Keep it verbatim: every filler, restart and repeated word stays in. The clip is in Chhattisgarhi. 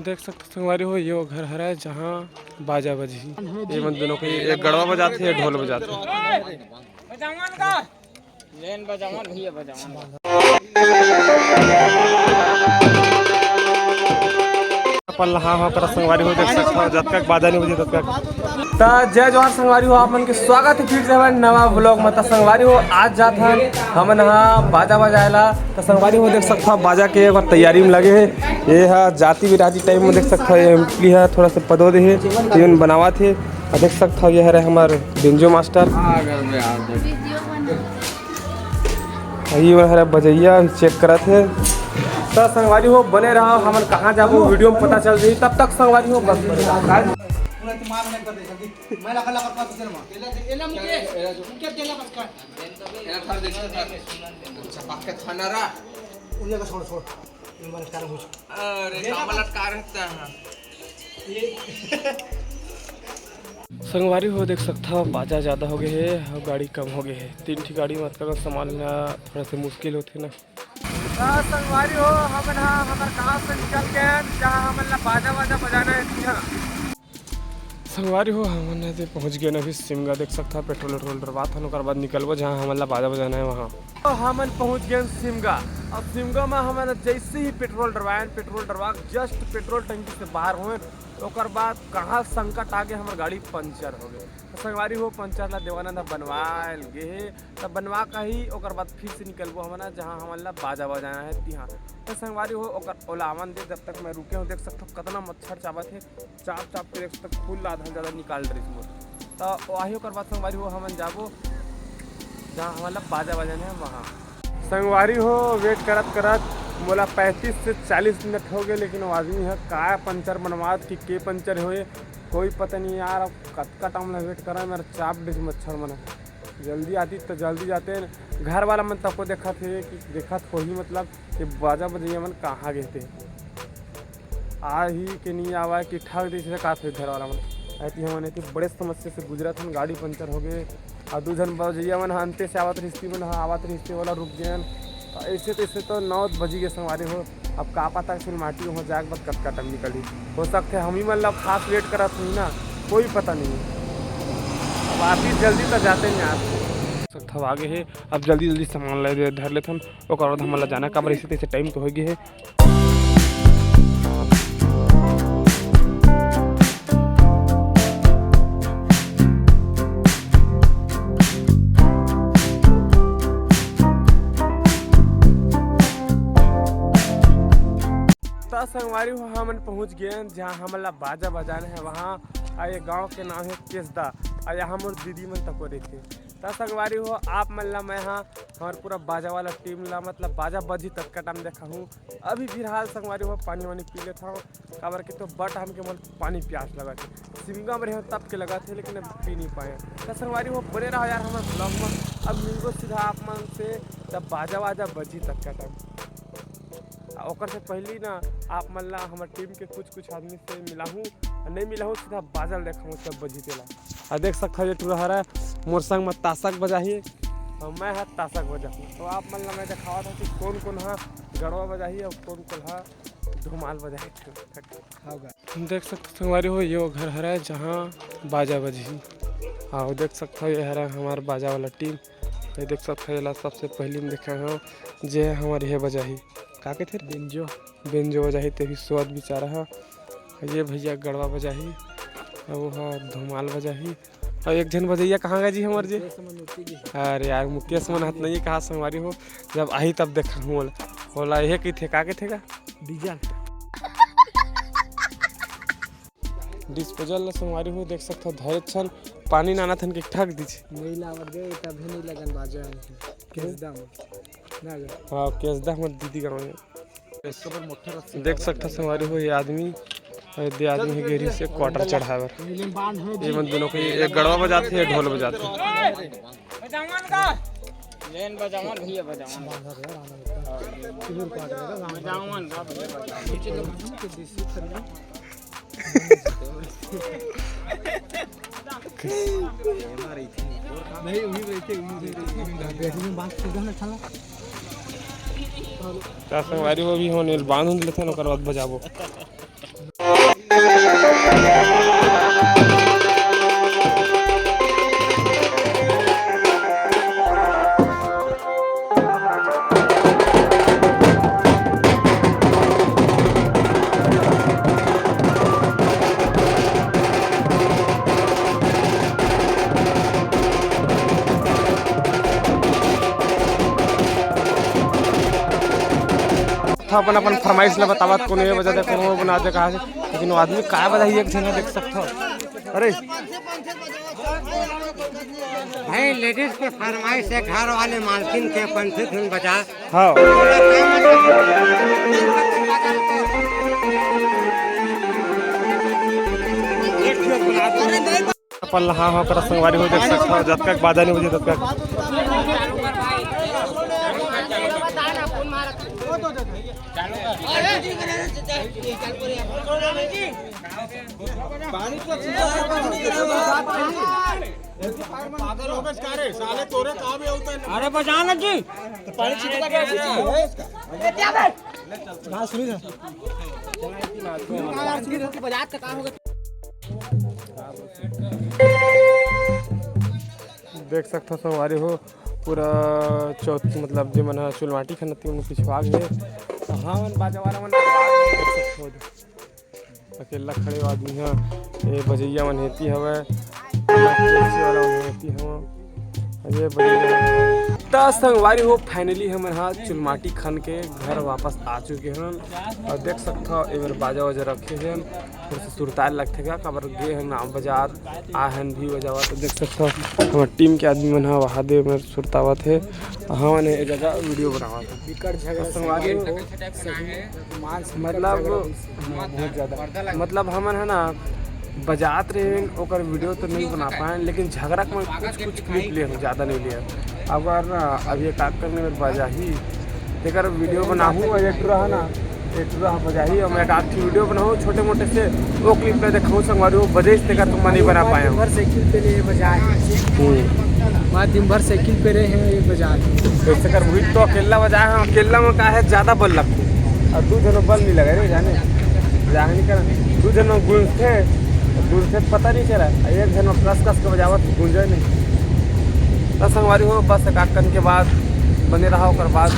देख सकथो संगवारी हो, ये वो घर हरय जहाँ बाजा बजही। ये मन दोनों के, एक गड़वा बजाथे, एक ढोल बजाथे। बजावन का? लेन बजावन भैया, बजावन। अपन लहा हो कर संगवारी हो, देख सकथो जब तक बाजा नहीं बजे तब तक। त जय जोहार संगवारी हो, आप मन के स्वागत है फिर से हमारे नवा vlog में। त संगवारी हो, आज जात हन हमन हा बाजा बजाए ला। त संगवारी हो, देख सकथो बाजा के एक बार तैयारी में लगे हे। ये हा जाति बिराजी टाइप में देख सकथो, ये एम्पली हा थोड़ा सा पदो दे हे, ये मन बनावत हे। अउ देख सकथो ये हरे हमर बेंजो मास्टर। ये हरे बजैया चेक करत हे। त संगवारी हो बने रहो, हमन कहाँ जाबो वीडियो में पता चल जाही। तब तक संगवारी हो बस बने रहो। पूरा तो मार नहीं कर दे जल्दी। मैं लगा लगा पास तेरे मार। एला एला मुकेश, मुकेश तेला बस कर। एला थार देख। अच्छा पाके थाना रा। उन्हें का छोड़ छोड़। ये मार कर मुझ। अरे कामला का रहता है। संगवारी हो देख सकथव, बाजा ज्यादा हो गए हे अउ गाड़ी कम हो गए हे। तीन ठी गाड़ी म अतका कन सामान लेना थोड़ा से मुश्किल होथे ना। त संगवारी हो, हमन ह हमर गांव से निकल गए हन, जहां हमन ला बाजा वाजा बजाना हे तिहां। संगवारी हो, हमन ह ते पहुंच गए हन अभी सिमगा। देख सकथव, पेट्रोल वेट्रोल डरवात हन, ओकर बाद निकलबो जहां हमन ला बाजा बजाना हे वहां। तो हमन पहुंच गए हन सिमगा। अब सिमगा म हमन जैसे ही पेट्रोल डरवायन, पेट्रोल डरवा के जस्ट पेट्रोल टंकी से बाहर होएन, ओकर बाद कहाँ संकट आगे, हमर गाड़ी पंचर हो गए। त संगवारी हो, पंचर ला देवानंद ह बनवाए ल गे हे, त बनवा के ही ओकर बाद फिर से निकलबो हमन ह, जहाँ हमन ला बाजा बजाना हे तिहाँ। त संगवारी हो, ओकर ओला आवन दे, जब तक मैं रुके हूँ। देख सकथव कतना मच्छर चाबत हे, चाप चाप के देख सकथव, फूल ला आधा ज्यादा निकाल डरिस मोर। त वही ओकर बाद संगवारी हो, हमन जाबो जहाँ हमन ला बाजा बजाना हे वहाँ। संगवारी हो, वेट करत करत मोला पैंतीस से चालीस मिनट हो गए, लेकिन वो आदमी ह काय पंचर बनवात कि के पंचर होए, कोई पता नहीं यार। अब कतका टाइम ला वेट करा, मेरा चाप डिस मच्छर मन ह। जल्दी आती त जल्दी जाते। घर वाला मन तको देखत हे कि देखत होही, मतलब कि बाजा बजैया मन कहाँ गे ते, आही के नहीं आवा कि ठग दे, से का फिर घर वाला मन। ऐती हमन ऐती बड़े समस्या से गुजरत हन, गाड़ी पंचर हो गए। अउ दू झन बजैया मन ह अंते से आवत रिहिस, ती मन ह आवत रिहिस, ते वाला रुक गए हन। अइसे तइसे तो नौ बजी गए संगवारी हो। अब का पता फिर माटी वहाँ जाके बाद कतका टाइम निकलही। हो सकथे हम ही मन ला खास वेट करत होही ना, कोई पता नहीं। अब आती जल्दी तो जाते नहीं यार। सकथव आगे हे, अब जल्दी जल्दी सामान ले दे, धर लेथन, ओकर बाद हमन ला जाना, काबर अइसे तइसे टाइम तो हो गए हे। त संगवारी हो, हमन पहुंच गए जहां हमन ला बाजा बजाना हे वहां। अउ ये गांव के नाम हे केसदा। अउ यहाँ मोर दीदी मन तको रहिथे। त संगवारी हो, आप मन ला मैं हा हमर पूरा बाजा वाला टीम ला, मतलब बाजा बजही ततका टाइम देखाहूँ। अभी फिलहाल संगवारी हो, पानी वानी पी लेत हव, काबर कि तो बड़ टाइम के मोला पानी प्यास लगत हे। सिमगा में रहे तब के लगत हे, लेकिन अब पी नहीं पाए। त संगवारी हो, बने रहो यार हमर vlog में। अब मिलबो सीधा आप मन से, तब बाजा वाजा बजही ततका टाइम। आ ओकर से पहली ना, आप मन ला हमर टीम के कुछ कुछ आदमी से मिलाहूँ, आ नहीं मिलाहूँ, सीधा बाजा ल देखाहूँ, तब बजही तेला। आ देख सकथव, ये टूरा हरा मोर संग में तासक बजाही, अउ मैं ह तासक बजाहूँ। तो आप मन ला मैं देखावत हूँ कि कौन कौन ह गड़वा बजाही अउ कौन कौन ह धुमाल बजाही। हाँ, देख सकथव संगवारी हो, ये वो घर हरय जहाँ बाजा बजही। अउ देख सकथव, ये हरय हमर बाजा वाला टीम। ये देख सकथव, एला सबसे पहली में देखे हव, जे हमर ये बजाही, का कथे रे? बेंजो। बेंजो बजाही, ते भी स्वाद बिचारा ह। ये भैया गड़वा बजाही, अउ वो ह धुमाल बजाही। अउ एक झन बजैया कहाँ गए जी हमर जे? मुकेश मन उठी जी। अरे यार, मुकेश मन हाथ नहीं कहा संगवारी हो, जब आही तब देखाहूँ ओला। ओला ये कथे, का कथे का? डीजल। डिस्पोजल ला संगवारी हो, देख सकथव, धरे छन, पानी नाना थन के ठग दीछे। नहीं लावत गए, तभी नहीं लगन बाजा है। केसदा में। ना गए। हाँ, केसदा हमर दीदी गाँव में। देख सकथव संगवारी हो, ये आदमी, ये दे आदमी हे गेरी से क्वार्टर चढ़ाए बर। ये मन दोनों के, एक गड़वा बजाथे, एक ढोल बजाथे। बजावन का? लेन बजावन भैया, बजावन। बजावन का भैया, बजावन। नहीं, उही रहिथे, उही रहिथे। बैटरी में बात कर देना, चला। त संगवारी हो, अभी हमन एला बांध उंध लेथन, ओकर बाद बजाबो। अपन अपन फरमाइश ला बतावत, कोनो ये बजा दे, कोनो वो बना दे, कहा से, लेकिन वो आदमी काय बजाही, एक झन देख सकथो। अरे भाई, लेडीज के फरमाइश है, घर वाले मालकिन के पंथी धुन बजा। हाँ। अपन ला, हाँ, हाँ, ओकरा संगवारी हो देख सकथो, जतका के बाजा नहीं बजे ततका। पागल हो गए सारे, साले तोरे काम ही होता है। अरे बजा ना जी। तो पानी छिटका कैसे है इसका? हाँ, सुनिए ना। देख सकथो संगवारी हो, पूरा चौथ, मतलब जे मन ह चुलमाटी खनत, तेमन पिछवा गे। हाँ, मन बाजा वाला मन देख सकथो। अकेला खड़े हो आदमी ह, ये बजैया मन हेती हवय, टैक्सी वाला मन हेती हवय। अरे बजैया। त संगवारी हो, finally हमन ह चुलमाटी खन के घर वापस आ चुके हन। और देख सकथव, एबर बाजा वाजा रखे हन। थोड़ा सा सुरताल लगथे का, काबर गे हन नाम बजात, आ हन भी बजावत। देख सकथव, हमर टीम के आदमी मन ह वहा दे मेर सुरतावत हे, हमन ए जगह वीडियो बनावत हे। बिकट झगड़ा तो संगवारी हो, सही में, मान सम्मान मतलब, झगड़ा होइस। हाँ, बहुत ज्यादा। मतलब हमन है ना बजात रहे, ओकर वीडियो तो नहीं बना पाए, लेकिन झगड़ा के कुछ कुछ क्लिप लिए हन, ज्यादा नहीं लिए। अगर ना अभी एक आध करने में बजा ही, तेकर वीडियो बनाहूँ और एक रहा ना, एक रहा बजा ही, और मैं एक आध वीडियो बनाहूँ छोटे मोटे से, वो क्लिप में देखाऊँ संगवारी, वो बजे से तेकर तुम नहीं बना पाए हो। भर साइकिल पे ले बजा है। हम्म। मैं दिन भर साइकिल पे रहे हैं, ये बजा है। तो तेकर वही तो अकेला बजा है, अकेला में का है, ज्यादा बल लगते और दू जन बल नहीं लगे रे जाने, जाने नहीं करा। दू जन गूंजते, गूंजते पता नहीं चला, एक जन कस कस के बजावत गूंजे नहीं। तो संगवारी हो, बस एक आध कन के बाद बने रहा, ओकर बाद